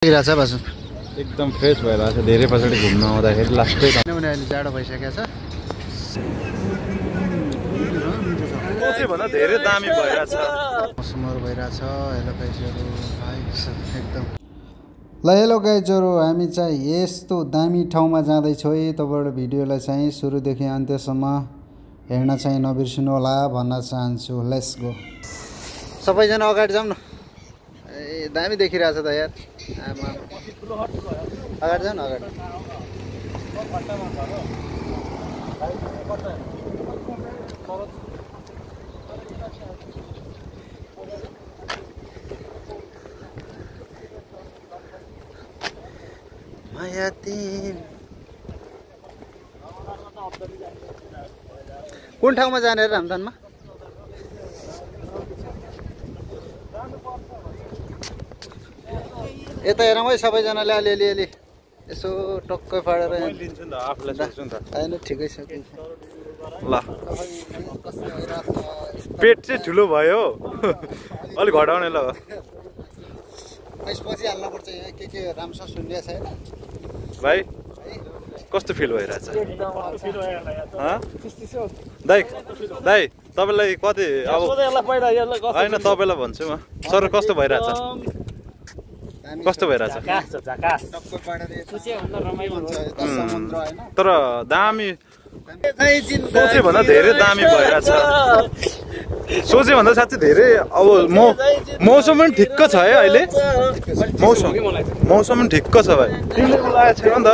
लागिरहेछ बाजु एकदम फ्रेस भइरहेछ धेरै पछाडि घुम्न आउँदाखेरि लास्टै किनभने अहिले जाडो भइसकेको छ सोचे भन्दा धेरै दामी भइरहेछ मौसमहरु भइरहेछ हेलो गाइजहरु एकदम ल हेलो गाइजहरु हामी चाहिँ यस्तो दामी ठाउँमा जाँदै छौँ है तपाईहरु भिडियोलाई चाहिँ सुरुदेखि अन्त्यसम्म हेर्न चाहिँ नबिर्सिनु होला भन्न चाहन्छु लेट्स गो सबैजना अगाडि जाऊ न ए दामी देखिरहेछ त यार आमा अगाडि जाऊ न अगाडि माया तिम कुन ठाउँमा जाने रे रामधनमा यता हेरौँ है सबैजनाले अलिअलि यसो टक्कै पाडेर लिन्छु नि त आफुलाई सोच्छु नि त हैन ठिकै छ ल पेट चाहिँ ठुलो भयो अलि घटाउने ल यसपछि हाल्न पर्छ के राम्रोसँग सुन्ने छैन भाइ कस्तो फिल भइरहेछ दाइ दाइ तपाईलाई कति अब हैन तपाईलाई भन्छु म सर कस्तो भइरहेछ कस्तो भइरहेछ तर दामी सोचे भन्दा धेरै दामी भइरहेछ सोचे भन्दा साँच्चै धेरै अब मौसम पनि ठिक्क छ है अहिले मौसम पनि ठिक्क छ भाइ तिमीले बोलाएको छैन नि त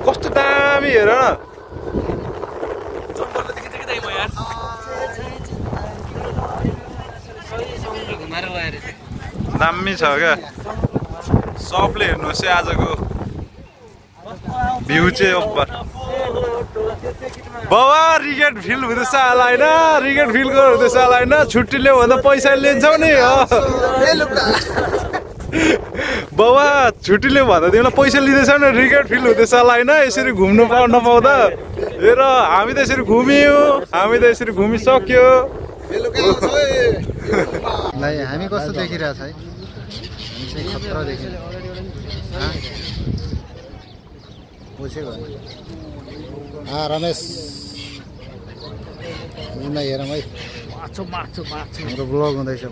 कस्तो दामी हेर न दामी छ क्या सबले हेर्नुहोस् है आजको भ्यू चाहिँ बाबा रिगेट फिल हुँदैछ होला होइन रिगेट फिल हुँदैछ होला होइन छुट्टी ल्याऊ भन्दा पैसा लिन्छौ नि बाबा छुट्टी ल्याऊ भन्दा तिमीलाई पैसा लिँदैछौ नि रिगेट फिल हुँदैछ होला होइन यसरी घुम्नु नपाउँदा हेर हामी त यसरी घुम्यौँ हामी त यसरी घुमिसक्यो हामी कस्तो देखिरहेछ है खतरा देखिन्छ रमेश हेरौँ है हाम्रो ब्लग हुँदैछ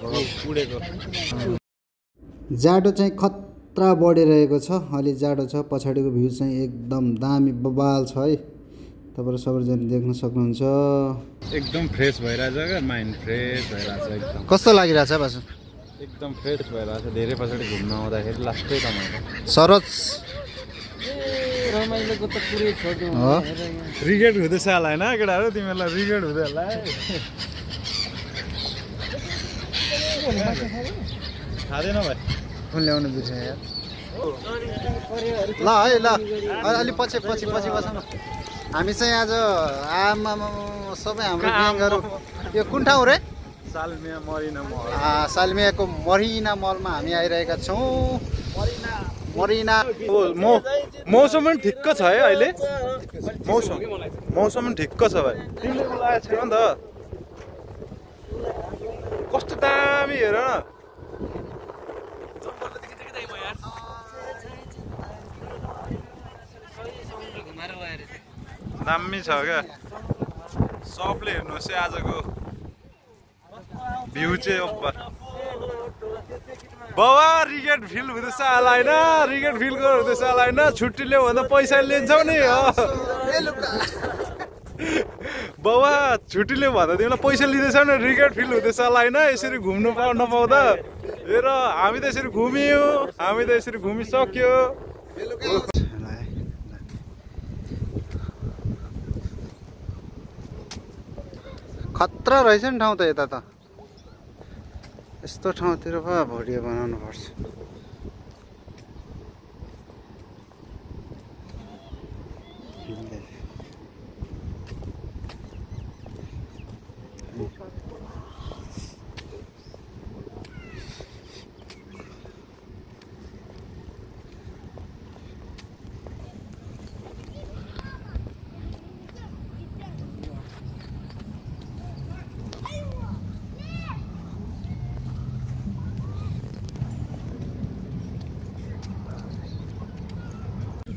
जाडो चाहिँ खतरा बढिरहेको छ अलि जाडो छ पछाडिको भ्यू चाहिँ एकदम दामी बबाल छ है तपाईहरु सबैजना देख्न सक्नुहुन्छ एकदम फ्रेस भइरहेछ क्या माइन्ड फ्रेस भइरहेछ एकदम कस्तो लागिरहेछ बाजु एकदम फ्रेस भइरहेछ धेरै पछाडि घुम्न आउँदाखेरि लास्टै रमाइलो सरज रमाइलोको त पुरै छोड्दिउँ रिगेट हुँदैछ होला होइन केटाहरू तिमीहरूलाई रिगेट हुँदै होला है खाँदैन भाइ फोन ल्याउनु बिर्सेँ यार ल है ल अलि पछि बसौँ न हामी चाहिँ आज आमा सबै हाम्रो ग्याङहरू यो कुन ठाउँ रे सालमिया मरिना मल सालमियाको मरिना मलमा हामी आइरहेका छौँ मरिना मौसम पनि ठिक्क छ है अहिले मौसम पनि ठिक्क छ भाइ तिमीले बोलाएको छैन नि त कस्तो दामी हेर न दामी छ क्या सबले हेर्नुहोस् है आजको भ्यू चाहिँ बाबा रिगेट फिल हुँदैछ होला होइन रिगेट फिल हुँदैछ होला होइन छुट्टी ल्याऊ भन्दा पैसा लिन्छौ नि बाबा छुट्टी ल्याऊ भन्दा तिमीलाई पैसा लिँदैछौ नि रिगेट फिल हुँदैछ होला होइन यसरी घुम्नु नपाउँदा हेर हामी त यसरी घुम्यौँ हामी त यसरी घुमिसक्यो खतरा रहेछ नि ठाउँ त यता त यस्तो ठाउँतिर पो भिडियो बनाउनु पर्छ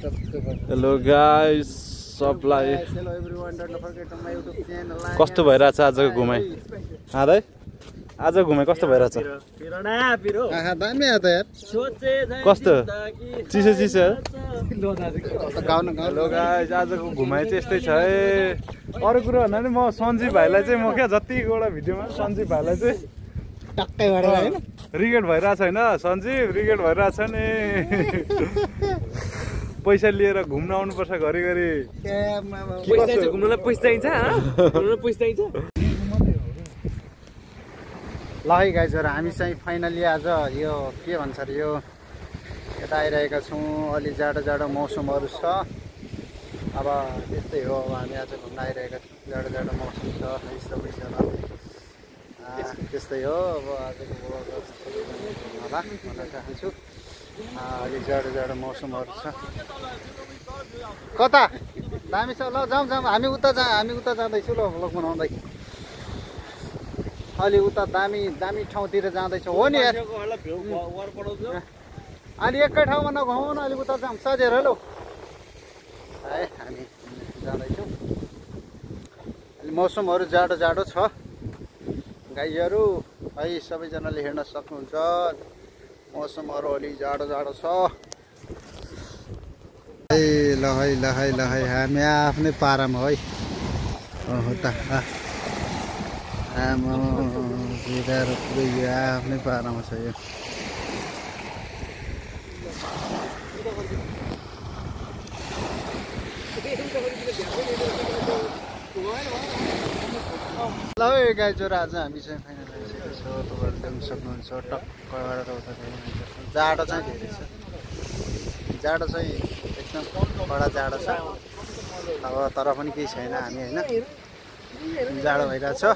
हेलो गाइस सबलाई कस्तो भइरहेछ आजको घुमाइ आदै आज घुमाइ कस्तो भइरहेछ दामी आयो त यार कस्तो चिसो चिसो हेलो गाइस आजको घुमाइ चाहिँ यस्तै छ है अरू कुरो भन्दा नि म सञ्जीव भाइलाई चाहिँ म क्या जतिवटा भिडियोमा सञ्जीव भाइलाई चाहिँ टक्कै भएर हैन रिग्रेट भइरहेछ हैन सञ्जीव रिग्रेट भइरहेछ नि पैसा लिएर घुम्न आउनुपर्छ घरिघरि घुम्नलाई पैसा चाहिन्छ ल है गाइजहरु हामी चाहिँ फाइनली आज यो के भन्छ अरे यो यता आइरहेका छौँ अलि जाडो जाडो मौसमहरू छ अब त्यस्तै हो अब हामी आज घुम्न आइरहेका छौँ जाडो जाडो मौसम छ है सबैजना त्यस्तै हो अब आजको ब्लग होला भन्न चाहन्छु अलि जाडो जाडो मौसमहरू छ कता दामी छ ल जाउँ हामी उता जाँदैछु ल ब्लग बनाउँदै अलि उता दामी दामी ठाउँतिर जाँदैछौँ हो नि यार अलि एकै ठाउँमा नघुमाउन अलिक उता जाउँ सजेर ल है हामी जाँदैछौँ अलि मौसमहरू जाडो जाडो छ गाईहरू है सबैजनाले हेर्न सक्नुहुन्छ मौसमहरू अलि जाडो जाडो छ ल है हामी आफ्नै पारामा है हो त आमा बिगाएर पुरै यो आफ्नै पारामा छ यो ल है गाईजोर आज हामी चाहिँ फाइनल आइसकेको छौँ तपाईँहरू देख्न सक्नुहुन्छ टक्कबाट उता जाडो चाहिँ धेरै छ जाडो चाहिँ एकदम कडा जाडो छ अब तर पनि केही छैन हामी होइन जाडो भइरहेछ है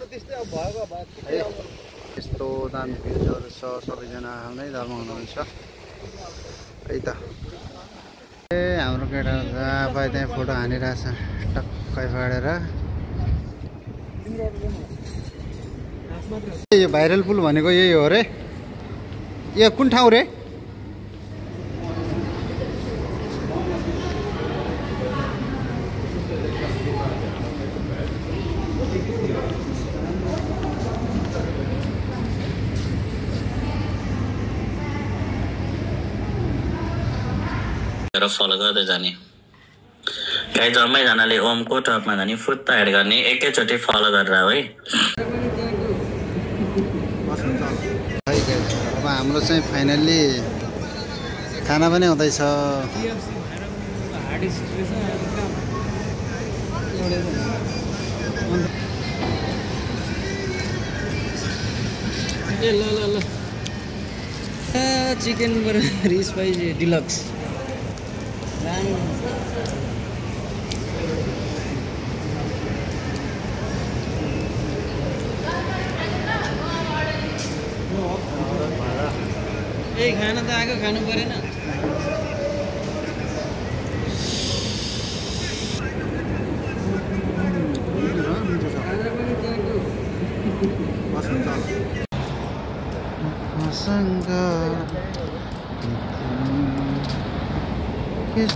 यस्तो दामी भिडियोहरू छ सबैजना आफ्नै धर्म हुनुहुन्छ है त ए हाम्रो केटा जहाँ पाए त्यहाँ फोटो हानिरहेछ टक्कै फाडेर यो भाइरल पुल भनेको यही हो रे यो कुन ठाउँ रे फलो गर्दै जाने गाई जम्मैजनाले ओमको टपमा जाने फुत्ता हेड गर्ने एकैचोटि फलो गरेर है अब हाम्रो चाहिँ फाइनल्ली खाना पनि हुँदैछ ल चिकन रिच स्पाइसी डिलक्स ए खाना त आएको खानु परेन किस